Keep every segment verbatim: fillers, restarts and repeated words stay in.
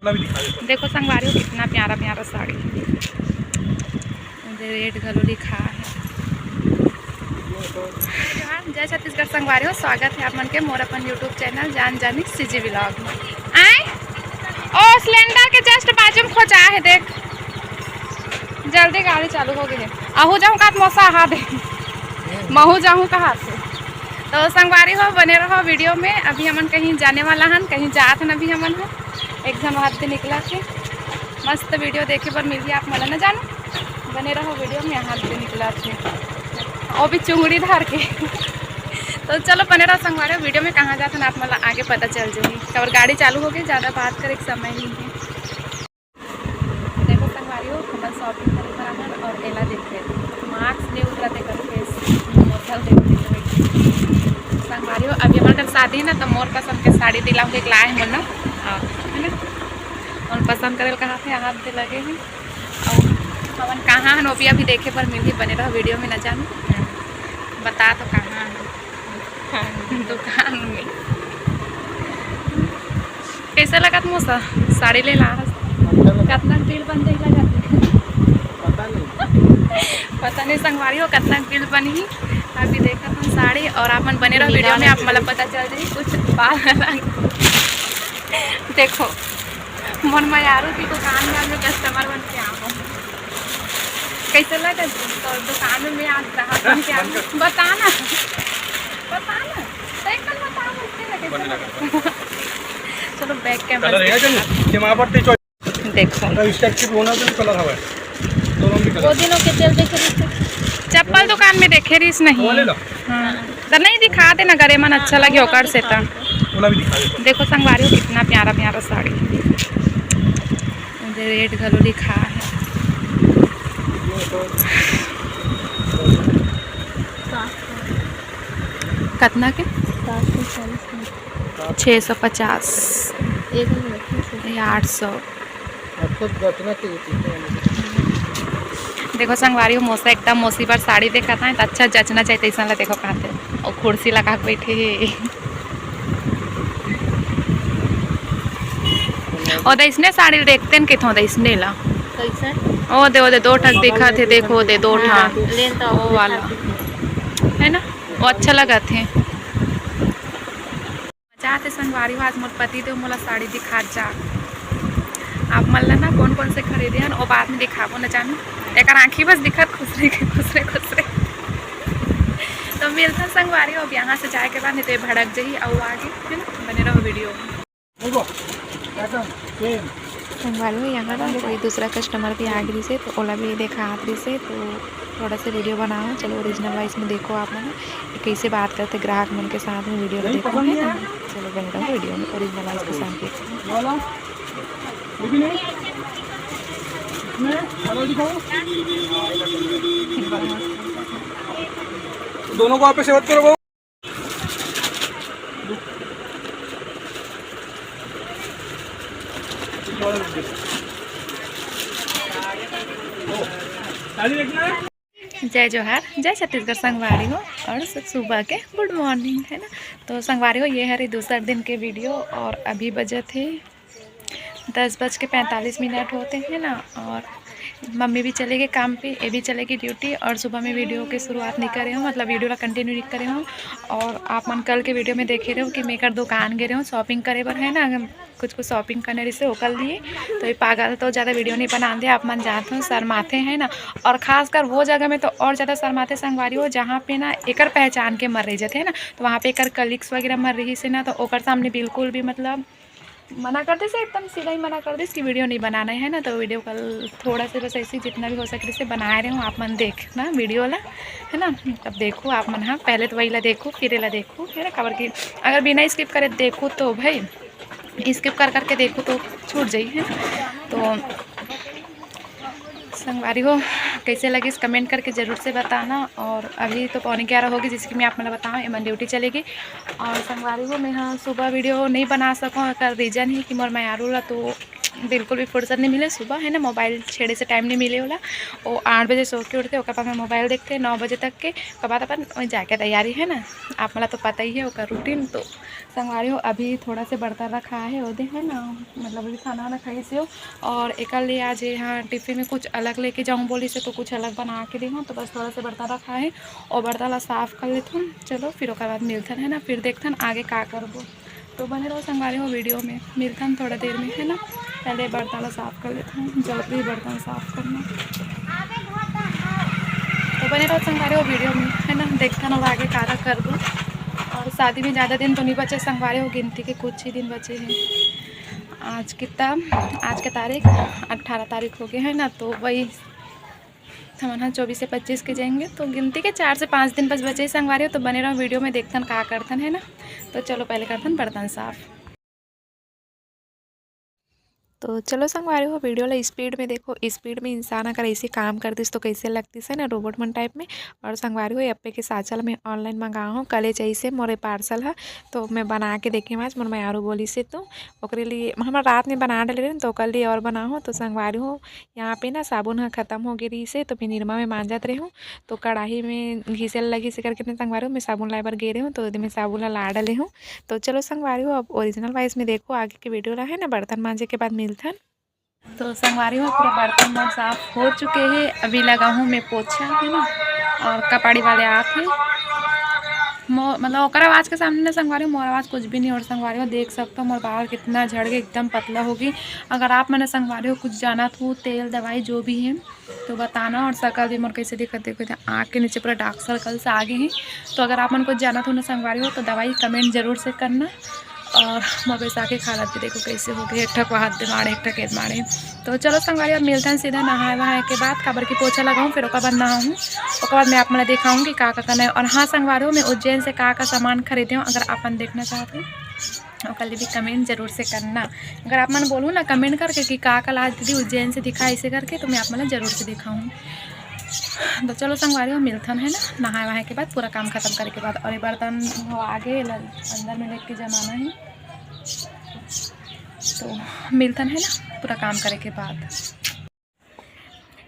देखो संगवारी हो, कितना प्यारा प्यारा साड़ी, रेट घलो लिखा है। जय जोहार, जय छत्तीसगढ़ संगवारी हो, स्वागत है आप मन के मोर अपन YouTube चैनल जान जानी सीजी व्लॉग में। आए ओ सिलेंडर के जस्ट बाजू में खोचा है, देख जल्दी गाड़ी चालू हो गई है। आहू जाहूँ का मोसा हा दे, महू जाहूँ कहा से। तो संगवारी हो, बने रहो वीडियो में। अभी हमन कहीं जाने वाला हन, कहीं जात हन अभी हमन ह। एक झन हाथ से निकला थे, मस्त वीडियो देखे बर मिलही आप मन ला, न जानो। बने रहो वीडियो में, हाथ से निकला थे, वो भी चुंगड़ी धर के। तो चलो बने रहो संगवारी हो, वीडियो में कहाँ जात हन आप मन ला आगे पता चल जाही। और गाड़ी चालू हो गई, ज़्यादा बात करे के समय नहीं है। देखो संगवारी हो, हमन शॉपिंग करे बर आए हन और एला देखे, मास्क नहीं उतरत एकर फेस, मोसल देख के। संगवारी हो, अभी हमर घर शादी है ना, तो मोर पसंद के साड़ी दिला के लाए हैं मोला, हाँ, है ना, और पसंद करे कहा थे, हाथ दे लगे हैं। और हमन कहाँ हन, वो भी अभी देखे बर मिलही, बने रहो वीडियो में, न जानो, बता तो कहाँ हन। हाँ, दुकान में। कैसे लगत मोसा साड़ी ले ला? अच्छा लगा। कतना बिल बन जाई लगत? पता नहीं। पता नहीं संगवारी हो कतना बिल बनही। अभी देखत हन साड़ी और आप मन बने रहो वीडियो में, आप मन ला पता चल जाही कुछ बाल। देखो मोर मयारू की दुकान में हम लोग कस्टमर बन के आओ। कैसे लगा तो दुकान में आज ग्राहक बन के आओ? बता ना, बता ना, तो एक बार बताओ, कैसे लगे? चलो बैक कैमरा कलर है क्या? जमावट नहीं चॉइस। देखो। मतलब इस टाइप की होना तो कलर हवा है। दोनों भी वो कलर। दिनों के तेल देखे रहिस। चप्पल दुकान में देखे रहिस नहीं। वो ले लो। हाँ। तो नहीं दिखा देना, गरे मन अच्छा लगे ओकर से तो। ओला भी दिखा दे। देखो संगवारी हो, कितना प्यारा प्यारा साड़ी। रेट घलो लिखा है। कतना के? सात सौ चालीस के। छः सौ पचास। एक में रखिए। ये आठ सौ। आपको जचना चाहिए, ठीक है। देखो संगवारी हो, मोसा एकदम मोसी बर साड़ी देखत हे, त अच्छा जचना चाहिए, तइसन ला देखो कहाथे। अउ कुर्सी लगा के बैठे हे। ओ दे, इसने साड़ी देखते न किथों दे, इसने ला। कैसे? ओ दे, ओ दे, दो ठक दिखत हे, देखो दे, दो हाँ, ठक। लेन तो ओ वाला। है ना? वो अच्छा लगत हे। जात हे संगवारी हो, आज मोर पति देव मोला साड़ी दिखात जा। आप मन ला ना कोन कोन से खरीदे हन, ओ बाद में दिखाबो न जानू। एकर आँखी बस दिखत खुसरे के खुसरे खुसरे। तो मिलथन संगवारी हो, अब यहाँ से जाए के बाद नहीं तो ये भड़क जही अउ आगे, है ना? बने रहो वीडियो में। देखो, एकदम सेम। संगवारी हो, यहाँ ना कोई दूसरा कस्टमर भी आ गिस हे, तो ओला भी देखात रहिस हे, तो थोड़ा सा वीडियो बनाओ। चलो, ओरिजिनल वॉइस में देखो आप मन, कैसे बात करते ग्राहक मन के साथ में, वीडियो में नहीं, देखो, पसंद है नहीं ना? आया। चलो, बने रहो वीडियो में, ओरिजिनल वॉइस के साथ देखो। ये वाला? ये भी नहीं? इसमें कलर दिखाओ। दोनों को आप ऐसे मत करो। जय जोहार, जय छत्तीसगढ़ संगवारी हो, और सब सुबह के गुड मॉर्निंग, है ना। तो संगवारी हो, ये हरे दूसर दिन के वीडियो, और अभी बजत हे दस बज के पैंतालीस मिनट होते हैं ना, और मम्मी भी चले गए काम पे, ये भी चले गए ड्यूटी, और सुबह में वीडियो के शुरुआत नहीं करे हूँ, मतलब वीडियो ला कंटिन्यू नहीं करे हूँ। और आप मन कल के वीडियो में देखे रहो कि मैं एकर दुकान गे रहे हूँ शॉपिंग करे बर, है ना, कुछ कुछ शॉपिंग करने रहिस हे ओकर लिए। तो ये पागल तो ज़्यादा वीडियो नहीं बनान दे, आप मन जानत हो शर्माथे, है ना। और खासकर वो जगह में तो और ज़्यादा शर्माथे संगवारी हो, जहाँ पे ना एकर पहचान के मन रह जाथे, है ना। तो वहाँ पे एकर कलीग्स वगैरह मन रहिस हे ना, तो ओकर सामने बिल्कुल भी मतलब मना कर दिस, एकदम सीधा ही मना कर दिस कि वीडियो नहीं बनाना है ना। तो वीडियो कल थोड़ा सा बस ऐसे ही जितना भी हो सके से बनाए रहे हूँ, आप मन देखना वीडियो ला, है ना। तब देखो आप मन, हाँ, पहले तो वही ला देखो, फिर एला देखो, है ना। काबर कि अगर बिना स्किप करे देखो तो भाई, स्किप कर करके देखो तो छूट जाई, है ना। तो संगवारी हो, कैसे लगिस कमेंट करके ज़रूर से बताना। और अभी तो पौने ग्यारह होगी, जैसे कि मैं आप मन ला बताऊँ, एमन ड्यूटी चलेगी। और संगवारी हो, मैं हाँ सुबह वीडियो नहीं बना सकूँ, एकर रीज़न ही कि मोर मयारू ला तो बिल्कुल भी फुर्सत नहीं मिले। सुबह है ना, मोबाइल छेड़े से टाइम नहीं मिले होला। वो आठ बजे सो के उठते, ओकर बाद में मोबाइल देखते नौ बजे तक के, ओकर बाद अपन वहीं जाके तैयारी है ना। आप मला तो पता ही है ओकर रूटीन। तो संगवारी हो, अभी थोड़ा से बर्तन रखा है, ओदे है ना, मतलब अभी खाना वाना खाई से हो। और एकर लिए आज यहाँ टिफिन में कुछ अलग लेके जाऊँ बोली से, तो कुछ अलग बना के दे हूँ। तो बस थोड़ा से बर्तन रखा है और बर्तन ला साफ कर लेथन। चलो फिर ओकर बाद मिलथन है ना, फिर देखथन आगे का करबो। तो बने रहो संगवारी हो वीडियो में, मिलथन थोड़ा देर में है ना। पहले बर्तन ला साफ कर लेथन, जरूरी बर्तन साफ करना। तो बने रहो संगवारी हो वीडियो में है ना, देखथन अब आगे का का करबो। और शादी में ज़्यादा दिन तो नहीं बचे संगवारी हो, गिनती के कुछ ही दिन बचे हैं। आज कितना, आज के तारीख अट्ठारह तारीख हो गए है ना, तो वही हमन ह चौबीस से पच्चीस के जाएंगे, तो गिनती के चार से पाँच दिन बस बचे ही संगवारी हो। तो बने रहो वीडियो में, देखथन का करथन है ना। तो चलो पहले करथन बर्तन साफ। तो चलो संगवारी हो, वीडियो ला स्पीड में देखो। स्पीड में इंसान अगर ऐसे काम कर दिस तो कैसे लगतिस है ना, रोबोट मन टाइप में। और संगवारी हो, एप्पे के साचल में ऑनलाइन मंगाए हूँ, कले जैसे मोरे पार्सल है। तो मैं बना के देखे आज मोर मयारू बोली से, तो ओकरे लिए हम रात में बना डाले रहे तो ओकर लिए और बना हो। तो संगवारी हो, यहाँ पे ना साबुन ह खत्म हो गे रहिस हे, तो मैं निरमा में मांजत रहे हूँ, तो कढ़ाई में घिसे ल लगिस हे करके ना संगवारी हो, मैं साबुन लाए बर गे रहे हूँ, तो ओदे मैं साबुन ला ला डले हूँ। तो चलो संगवारी हो, अब ओरिजिनल वॉइस में देखो आगे के वीडियो ला, है ना, बर्तन मांजे के बाद मिलथन। तो संगवारी हो, पूरा बर्तन मोर साफ हो चुके हे, अभी लगा हूँ मैं पोछा, है ना, और कपाड़ी वाले आप हैं। मो-, मतलब ओकर आवाज़ के सामने ना संगवारी हो, मोर आवाज़ कुछ भी नहीं। और संगवारी हो, देख सकते हो मोर बाल कितना झड़ के एकदम पतला होगी। अगर आप मन संगवारी हो कुछ जानत हो, तेल दवाई जो भी है तो बताना। और शकल भी मोर कैसे दिखत, देखो इधर आँख के नीचे पूरा डार्क सर्कल्स आ गए हैं। तो अगर आप मन कुछ जानत हो ना संगवारी हो, तो दवाई कमेंट जरूर से करना। और मोर बैसाखी खालत भी देखो कैसे हो गए, एक ठक वहाँ दे मारे, एक ठक एद मारे। तो चलो संगवारी, अब मिलथन सीधा नहाए वहाए के बाद, काबर कि पोछा लगाऊँ, फिर ओकर बाद नहाऊँ, ओकर बाद मैं आप मन ला दिखाऊँ कि का का करना है। और हाँ संगवारी हो, मैं उज्जैन से का का सामान खरीदे हूँ, अगर आप मन देखना चाहत हो ओकर लिए भी कमेंट जरूर से करना। अगर आप मन बोलहू ना कमेंट करके कि का का लाए दीदी उज्जैन से दिखा, ऐसे करके, तो मैं आप मन ला जरूर से दिखाऊँ। तो चलो संगवारी हो, मिलथन है ना नहाए वहाए के बाद, पूरा काम खत्म करे के बाद। और ये बर्तन हो आगे ल-, अंदर में लेके जमाना है। तो मिलथन है ना पूरा काम करे के बाद।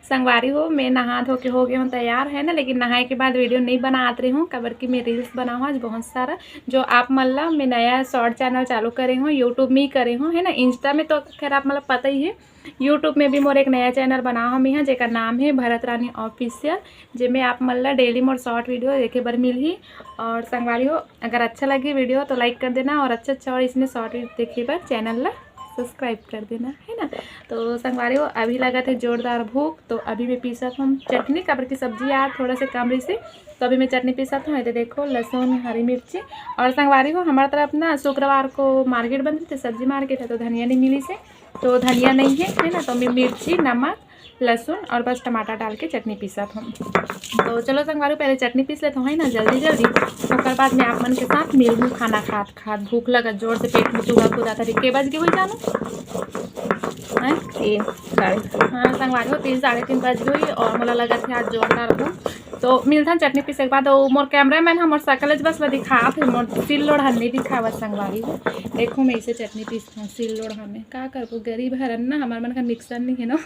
संगवारी हो, मैं नहा धो के हो गए हूँ तैयार है ना, लेकिन नहाए के बाद वीडियो नहीं बनात रही हूँ, काबर कि मैं रील्स बनाऊँ आज बहुत सारा। जो आप मन ला, मैं नया शॉर्ट चैनल चालू करे हूँ, यूट्यूब में ही करे हूँ है ना। इंस्टा में तो खैर आप मन ला पता ही है, यूट्यूब में भी मोर एक नया चैनल बना हूँ मैं, जेकर नाम है भरत रानी ऑफिशियल, जेमे आप मन ला डेली मोर शॉर्ट वीडियो देखे बर मिलही। और संगवारी हो, अगर अच्छा लगे वीडियो तो लाइक कर देना, और अच्छा अच्छा और इसने शॉर्ट वीडियो देखे बर चैनल ला सब्सक्राइब कर देना, है ना। तो संगवारी हो, अभी लगत है जोरदार भूख, तो अभी मैं पीसत हूँ चटनी, काबर की सब्जी यार थोड़ा से कम रहिस हे, तो अभी मैं चटनी पीसत हूँ। ये देखो लहसुन, हरी मिर्ची, और संगवारी हो, हमारे तरफ ना शुक्रवार को मार्केट बंद रहते, सब्जी मार्केट है, तो धनिया नहीं मिलिस हे, तो धनिया नहीं है, है ना, तो मैं मिर्ची, नमक, लहसुन और बस टमाटर डाल के चटनी पीसत हूँ। तो चलो संगवारी, पहले चटनी पीस लेत हूँ, है ना, जल्दी जल्दी, ओकर बाद मैं आप मन के साथ मिलहूँ खाना खात खात। भूख लगत जोर से, पेट में चूहा कूदा था। के बज गए वही जानो? हैं? तीन, साढ़े तीन। हाँ संगवारी हो, तीन, साढ़े तीन बज गई और मोला लगत है आज जोरदार भूख। तो मिलथन चटनी पीसे के बाद। वो मोर कैमरा मैन ह मोर सकल बस ला दिखात हे, मोर सिल लोढ़ा नहीं दिखावत संगवारी हो। देखो मैं इसे चटनी पीसत हूँ सिल लोढ़ा में, का करबो, गरीब हरन ना, हमार मन का मिक्सर नहीं है ना।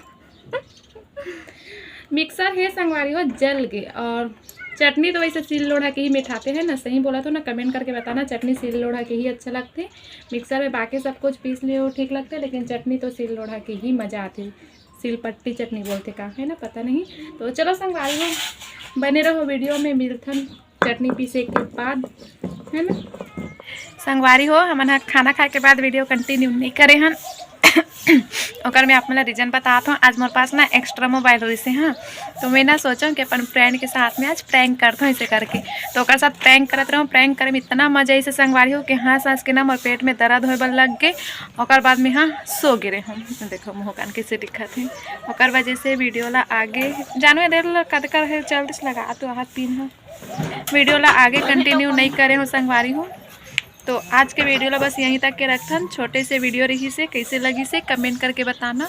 मिक्सर हे संगवारी हो, जल गे। और चटनी तो वैसे सिल लोढ़ा के ही मिठाते हैं ना, सही बोला तो ना, कमेंट करके बताना, चटनी सिल लोढ़ा के ही अच्छा लगते। मिक्सर में बाकी सब कुछ पीस लियो ठीक लगते, लेकिन चटनी तो सिल लोढ़ा के ही मज़ा आती। सिलपट्टी चटनी बोलते का, है ना, पता नहीं। तो चलो संगवारी हो, बने रहो वीडियो में, मिलथन चटनी पीसे के बाद, है ना। संगवारी हो, हमन ह खाना खाए के बाद वीडियो कंटिन्यू नहीं करे हन। ओकर मैं आप मन ला रीजन बतात हूँ। आज मोर पास ना एक्स्ट्रा मोबाइल होइस हे, हाँ, तो मैं ना सोचो कि अपन फ्रेंड के साथ में आज प्रैंक करत हूँ इसे करके। तो ओकर साथ प्रैंक करत रहूँ, प्रैंक करे में इतना मजा आइस हे संगवारी हो कि हंस हंस के ना मोर पेट में दर्द होए बर लग गे। ओकर बाद में हाँ सो गिरे हूँ। देखो मुँह कान कैसे दिखत हे। ओकर वजह से वीडियो ला आगे जानो ए देर ला कद कर हे चल दिस लगा तो हाथ पीन हो। वीडियो ला आगे कंटिन्यू नहीं करे हो संगवारी हो। तो आज के वीडियो ला बस यहीं तक के रखथन। छोटे से वीडियो रहिस हे, कैसे लगिस हे कमेंट करके बताना।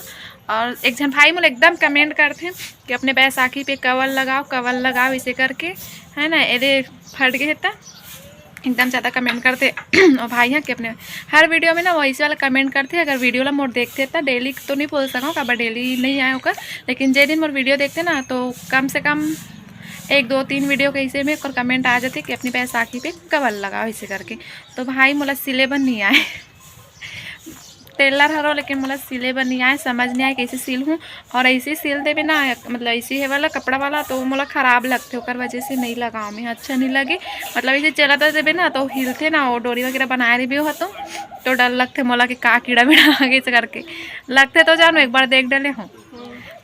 और एक झन भाई मोला एकदम कमेंट करथे कि अपने बैसाखी पे कवर लगाओ, कवर लगाओ इसे करके, है ना। एदे फट गए हे त एकदम ज़्यादा कमेंट करथे। और भाई ह कि अपने हर वीडियो में ना वैसे वाला कमेंट करथे। अगर वीडियो ला मोर देखथे त डेली तो नहीं बोल सकूँ, काबर डेली नहीं आए ओकर, लेकिन जे दिन मोर वीडियो देखथे ना तो कम से कम एक दो तीन वीडियो के ऐसे में ओकर कमेंट आ जाथे कि अपनी बैसाखी पे कवर लगाओ, ऐसे करके। तो भाई मोला सिले बर नहीं आए। टेलर हरो, लेकिन मोला सिले बर नहीं आए, समझ नहीं आए कैसे सिलहूँ। और ऐसे सिल देबे ना, मतलब ऐसे हे वाला कपड़ा वाला तो मोला खराब लगथे, ओकर वजह से नहीं लगाओ मैं, अच्छा नहीं लगे। मतलब ऐसे चला तो देबे ना तो हिलथे ना, वो डोरी वगैरह बनाए रहिबे हो तो, तो डर लगथे मोला कि का कीड़ा मीड़ा आगे से करके लगथे। तो जानो एक बार देख डले हूँ।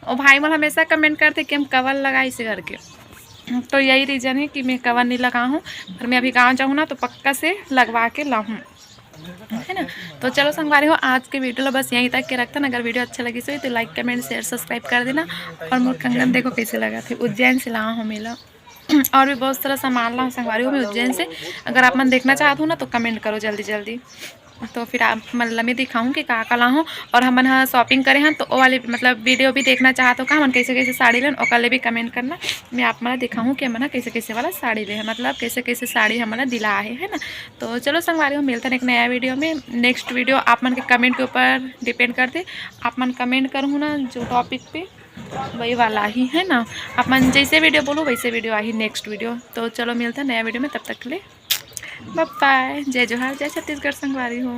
ओ भाई मोला हमेशा कमेंट करथे कि हम कवर लगाए ऐसे करके, तो यही रीज़न है कि मैं कवर नहीं लगा हूँ। पर मैं अभी गाँव जाऊँ ना तो पक्का से लगवा के लाऊँ, है ना। तो चलो संगवारी हो, आज के वीडियो ला बस यहीं तक के रखथन। अगर वीडियो अच्छा लगिस होही तो लाइक, कमेंट, शेयर, सब्सक्राइब कर देना। और मोर कंगन देखो कैसे लगाथे, उज्जैन से लाए हँव मैं एला। और भी बहुत सारा सामान लाए हँव संगवारी हो मैं उज्जैन से। अगर आप मन देखना चाहत हो ना तो कमेंट करो जल्दी जल्दी। तो फिर आप मन ला मैं दिखाहूँ कि का का लाए हँव। और हमन ह शॉपिंग करे हन तो वो वाली मतलब वीडियो भी देखना चाहत हो का, हमन कैसे कैसे साड़ी लेन, ओकर ले भी कमेंट करना। मैं आप मन ला दिखाहूँ कि हमन ह कैसे कैसे वाला साड़ी ले हन, मतलब कैसे कैसे साड़ी हमन ला दिला हे, है ना। तो चलो संगवारी हो, मिलथन एक नया वीडियो में। नेक्स्ट वीडियो आप मन के कमेंट के ऊपर डिपेंड करथे। आप मन कमेंट करहू ना जो टॉपिक पे, वही वाला ही, है ना। आप मन जैसे वीडियो बोलो वैसे वीडियो आही नेक्स्ट वीडियो। तो चलो मिलथन नया वीडियो में, तब तक के लिए बाय बाय, जय जोहार, जय छत्तीसगढ़ संगवारी हो।